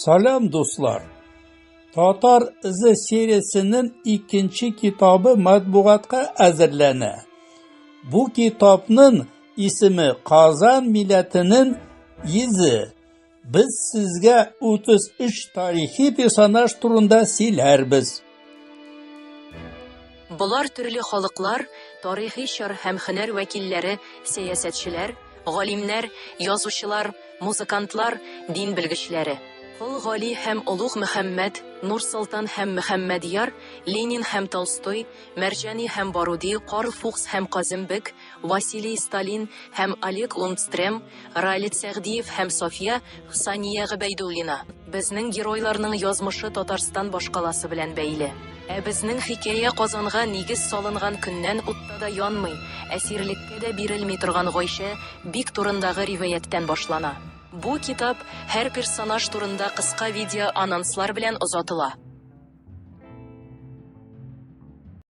Сәлам, дуслар! Татар эзе сериясенең икенче китабы матбугатка әзерләнә. Бу китапның исеме Казан милләтенең йөзе. Без сезгә 33 тарихи персонаж турында сөйләрбез. Болар төрле халыклар, тарихи чор һәм һөнәр вәкилләре, сәясәтчеләр, галимнәр, язучылар, музыкантлар, дин белгечләре. Кол Гали һәм Олуг Мөхәммәд, Нур Солтан һәм Мөхәммәдьяр, Ленин һәм Толстой, Мәрҗани һәм Баруди, Карл Фукс һәм Казым Бек, Василий Сталин һәм Олег Лундстрем, Ралит Сәгъдиев һәм Софья Сания Гобәйдуллина. Безнең геройларның язмышы Татарстан башкаласы белән бәйле. Ә безнең хикәя Казанга нигез салынган көннән утта да янмый, әсирлеккә дә бирелми торган Гайшә бик турындагы риваятьтән башлана. Бу китап һәр персонаж турында кыска видеоанонслар белән озатыла.